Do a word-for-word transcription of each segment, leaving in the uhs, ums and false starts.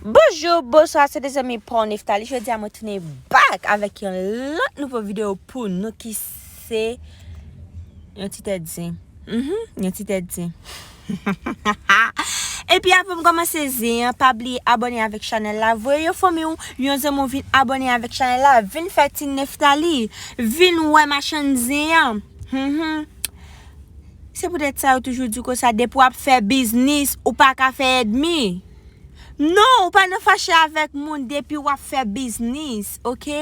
Bonjou, bonswa, se de zanmi pa w Neftali. Jodi a mwen tounen back avèk yon lòt nouvo videyo pou nou ki se yon ti tèt zen. Mhm, yon ti tèt zen. Epi avan m kòmanse zen an, pa bliye abòne avèk chanèl la. Voye yon fanmi w, yon zanmi w vin abòne avèk chanèl la. Vin fè Team Neftali. Vin wè machann zen an. Mhm. Se poutèt sa yo toujou di konsa, depi w ap fè biznis, ou pa ka fè èdmi. Non, ou pa nan fache avèk moun depi w ap fè biznis, oke?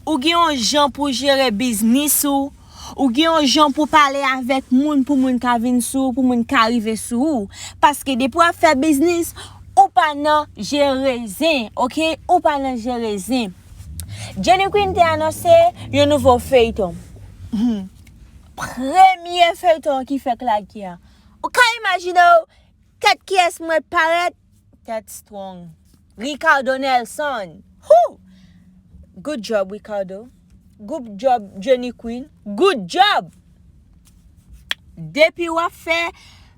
Ou gen yon jan pou jere biznis ou. Ou gen yon jan pou pale avèk moun, pou moun ka vin sou ou, pou moun ka rive sou ou. Paske depi w ap fè biznis, ou pa nan jere zen, oke? Ou pa nan jere zen. Jenny Queen te anonse yon nouvo feyton. Hmm. Premye feyton ki fèk lage a. Ou ka imajine w tèt kiyès mwen parèt? Tèt Strong. Ricardo Nelson. Hoo! Good job, Ricardo. Good job, Jenny Queen. Good job! Depi w ap fè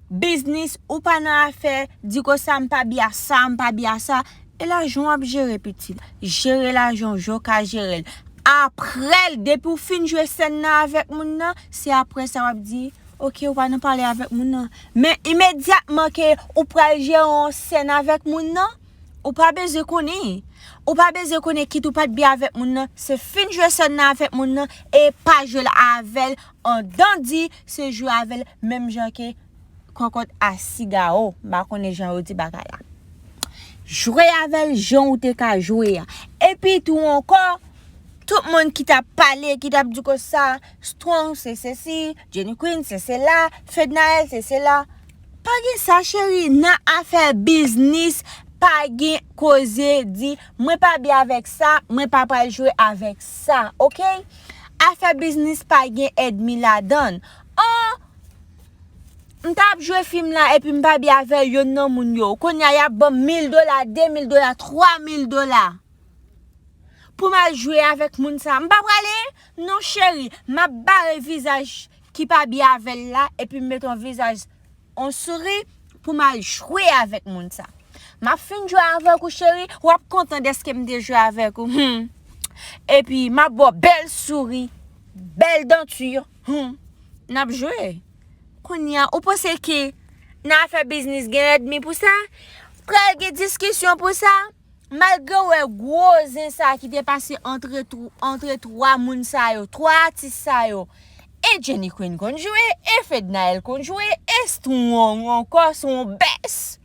biznis, ou pa nan afè di konsa m pa byen sa, m pa byen sa. E lajan w ap jere, pitit. Jere lajan w jan w ka jere l. Apre l, depi w fin jwe sèn nan avèk moun nan, se apre sa w ap di, oke, ou pa nan pale avèk moun nan. Men imedyatman ke ou pral jere yon sèn avèk moun nan, ou pa bezwen konnen. Ou pa bezwen konnen kit ou pa t byen avèk moun nan. Se fin jwe sèn nan avèk moun nan e pa jwe l avè l an dandi, se jwe avè l menm jan ke kòkòt a sigawo, m pa konnen jan yo di bagay la. Jwe avè l jan ou te ka jwe a. Epi tou ankò, tout moun ki t ap pale, ki t ap di konsa, Strong se sesi, Jenny Queen se sela, Fednaelle se sela. Pa gen sa, cheri, nan afè biznis, pa gen koze di, mwen pa byen avèk sa, mwen pa pral jwe avèk sa, oke? Afè biznis pa gen èdmi ladan l. Oh, m t ap jwe fim la epi m pa byen avè yonn nan moun yo. Kounye a, y ap ban m mil dola, de mil dola, twa mil dola pou m al jwe avèk moun sa. M pa prale, non, cheri. M ap bare vizaj ki pa byen avè l la epi m mete yon vizaj, yon souri pou m al jwe avèk moun sa. M ap fin jwe avèk ou, cheri. W ap kontan dèske m te jwe avèk ou. Hmm. Epi, m ap ba w bèl souri, bèl danti. Hmm. N ap jwe. Kounye a, ou panse ke nan afè biznis gen èdmi pou sa? Pral gen diskisyon pou sa? Malgre w wè gwo zen sa ki te pase antre tw-, antre twa moun sa yo, twa atis sa yo, e Jenny Queen konn jwe, e Fednaelle konn jwe, e Strong ankò se yon bèst.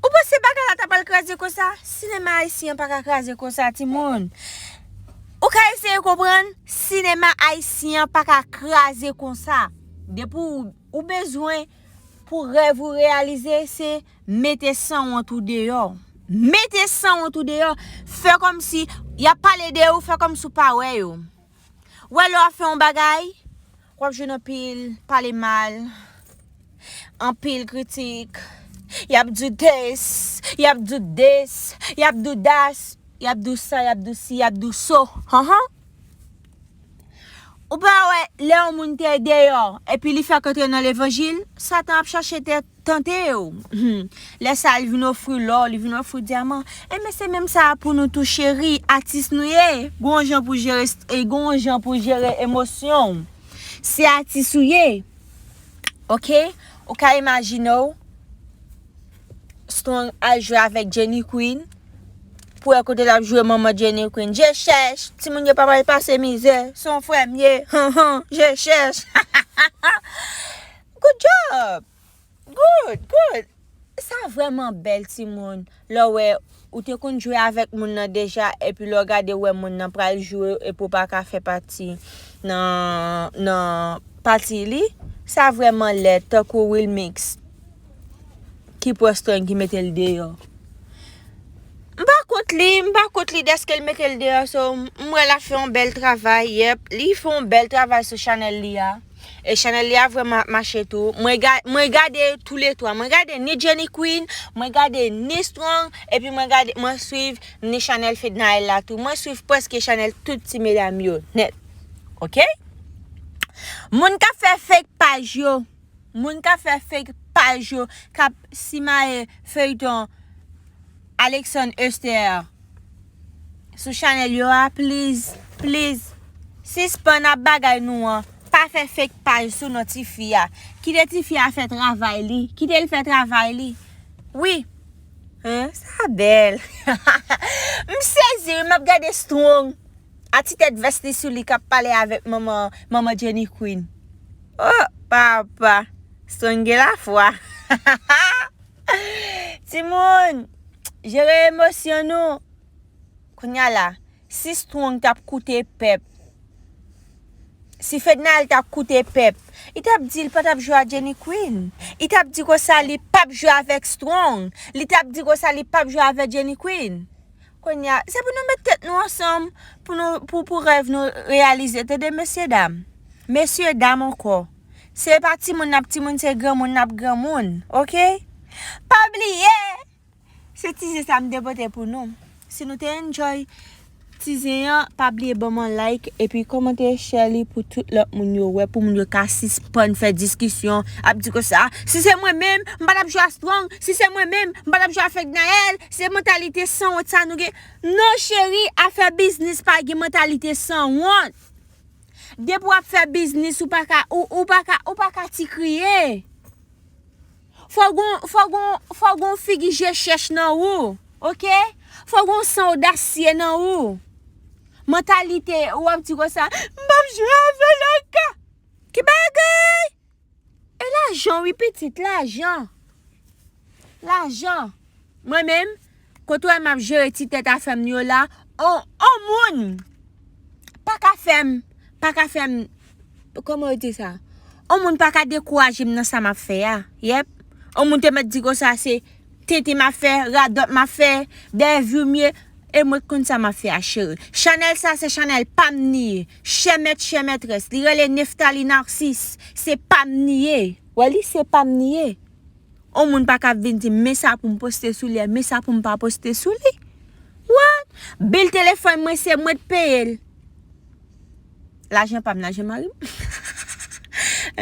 Ou panse bagay la ta pral kraze konsa? Sinema ayisyen an pa ka kraze konsa, timoun. Ou ka eseye konprann, sinema ayisyen an pa ka kraze konsa. Depi w, ou bezwen pou rèv ou reyalize, se mete sanwont ou deyò. Mete sanwont ou deyò. Fè kòmsi y ap pale de ou, fè kòmsi w pa wè yo. Ou wè lè w ap fè yon bagay, w ap jwenn anpil pale mal, anpil kritik. Y ap di w this, y ap di w this, y ap di w das, y ap di w sa, y ap di w si, y ap di w so. Hanhan. Ou pa wè, lè yon moun te deyò, epi li fèk antre nan levanjil, Satan ap chache tè-, tante w. Hmm. Lè sa, li vin ofri lò, li vin ofri dyaman. Enben, se menm sa pou nou tou, cheri. Atis nou ye. Gon jan pou jere, e gon jan pou jere emosyon w. Se atis ou ye. Oke? Ou ka imajine w, Strong al jwe avèk Jenny Queen. Pou wè kote l ap jwe manman Jenny Queen. Je chèch. Timoun yo pa pral pase mizè. Se yon frè m ye. Hanhan. Je chèch. Good job. Good, good. Sa vrèman bèl, timoun. Lè w wè, ou te konn jwe avèk moun nan deja, epi lè w gade, w wè moun nan pral jwe, epi w pa ka fè pati nan, nan pati li. Sa vrèman lèd, tankou Wilmix ki pran Strong ki mete l deyò. M pa kont li, m pa kont li dèske l mete l deyò, so, m wè l ap fè yon bèl travay, yèp, li fè yon bèl travay sou chanèl li a. E chanèl li a vrèman ap mache tou. Mwen ga-, mwen gade toulètwa. Mwen gade ni Jenny Queen, mwen gade ni Strong, epi mwen gade, mwen swiv ni chanèl Fednaelle la tou. Mwen swiv prèske chanèl tout ti medam yo nèt. Oke? Moun k ap fè fake paj yo, moun k ap fè fake paj yo, k ap simaye feyton Alexandre Esther sou chanèl yo a, please, please, sispann ap bagay nou an. Pa fè fake paj sou non tifi a. Kite tifi a fè travay li. Kite l fè travay li. Wi. Hein, sa bèl. M sezi, wi, m ap gade Strong. A ti tèt vès li sou li k ap pale avèk manman, manman Jenny Queen. Oh, papa. Strong gen lafwa. Timoun, jere emosyon nou. Kounye a la, si Strong t ap koute pèp, si Fednaelle t ap koute pèp, li t ap di l pa t ap jwe a Jenny Queen. Li t ap di konsa li p ap jwe avèk Strong. Li t ap di konsa li p ap jwe avèk Jenny Queen. Kounye a, se pou nou met tèt nou ansanm, pou nou, pou, pou rèv nou reyalize, tande, mesye dam. Mesye dam ankò. Se pa timoun n ap timoun, se granmoun n ap granmoun, oke? Pa bliye, se ti zen sa m te pote pou nou. Si nou te enjoy ti zen an, pa bliye ban m yon like, epi kòmante, share li pou tout lòt moun yo wè, pou moun yo ka sispann fè diskisyon, ap di konsa, "Si se mwen menm, m pa t ap jwe a Strong, si se mwen menm, m pa t ap jwe a Fednaelle, se mantalite sanwont sa nou gen." Non, cheri, afè biznis pa gen mantalite sanwont. Depi w ap fè biznis, ou pa ka, ou, ou pa ka, ou pa ka ti kriye. Fò gon, fò gon, fò gon figi je chèch nan ou, oke? Fò gon san odasye nan ou. Mantalite, ou ap di konsa, "M p ap jwe avè l ankò." Ki bagay? E lajan, wi, pitit, lajan. Lajan. Mwen menm, kote w wè m ap jere ti tèt afè m yo la, on, on moun pa ka fè m, pa ka fè m, kòman yo di sa? On moun pa ka dekouraje m nan sa m ap fè a. Yèp. On moun te mèt di konsa se tenten m ap fè, radòt m ap fè, dèyè vi m ye, e mwen k konn sa m ap fè a, cheri. Chanèl sa se chanèl pa m ni ye. Chè mèt, chè mètrès. Li rele Nephtalie Narcisse. Se pa m ni ye. Wè li, se pa m ni ye. On moun pa ka vin di m, "Men sa pou m poste sou li, men sa pou m pa poste sou li." What? Bil telefòn mwen, se mwen k peye l. Lajan pa m, lajan mari m.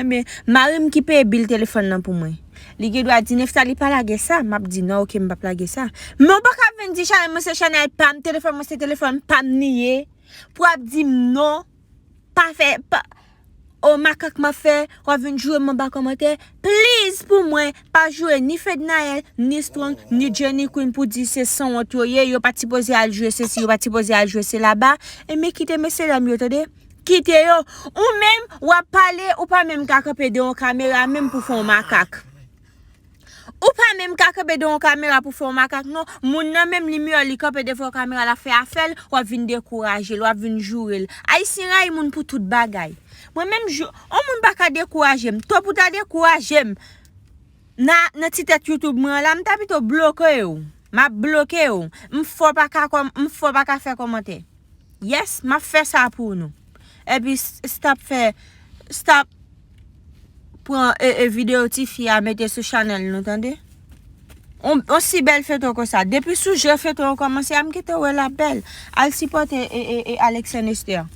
Ebyen, mari m ki peye bil telefòn nan pou mwen. Li gen dwa di, "Nephtalie, pa lage sa." M ap di, "Non, oke, m p ap lage sa." Men w pa ka vin di, "Chanèl mwen se chanèl pa m, telefòn mwen se telefòn pa m ni ye." Pou ap di m non, pa fè, pa, o makak m ap fè, w ap vin joure m anba kòmantè. Please, pou mwen, pa joure ni Fednaelle, ni Strong, ni Jenny Queen pou di se sanwont yo ye, yo pa t sipoze al jwe sesi, yo pa t sipoze al jwe sela ba. E men kite mesye dam yo, tande. Kite yo. Ou menm, w ap pale, ou pa menm ka kanpe devan yon kamera, menm pou fè yon makak. Ou pa menm ka kanpe devan yon kamera pou fè yon makak, non. Moun nan menm, li miyò li kanpe devan yon kamera, l ap fè afè l, w ap vin dekouraje l, w ap vin joure l. Ayisyen rayi moun pou tout bagay. Mwen menm, jou, yon moun pa ka dekouraje m. Twòp ou ta dekouraje m nan, nan ti tèt YouTube mwen an la, m ta pito bloke w. M ap bloke w. M fò pa ka kòm, m fò pa ka fè kòmantè. Yes, m ap fè sa pou nou. Epi s-, stop fè, stop pran e, e videyo tifi a mete sou chanèl nou, tande? On, on si bèl foto konsa. Depi sou je foto an kòmanse a, m kite wè l ap bèl. Al sipòte e, e, e Alexandre Esther.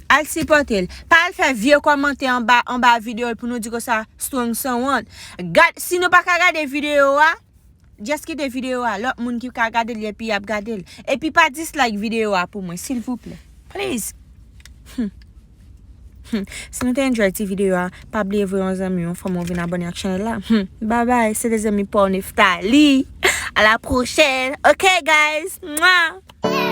Al sipòte l. Pa al fè vye kòmantè anba, anba videyo l pou nou di konsa Strong sanwont. Gad, si nou pa ka gade videyo a, just kite videyo a, lòt moun ki ka gade l epi y ap gade l. Epi pa dislike videyo a pou mwen, silvouplè. Please. Hmm. Hmm. Si nou te enjoy ti videyo a, pa bliye voye yon zanmi, yon fanmi w vin abòne ak chanèl la. Hmm. Bye bye, se te zanmi pa w Nephtalie. A la pwochèn. Ok, guys. Mwah.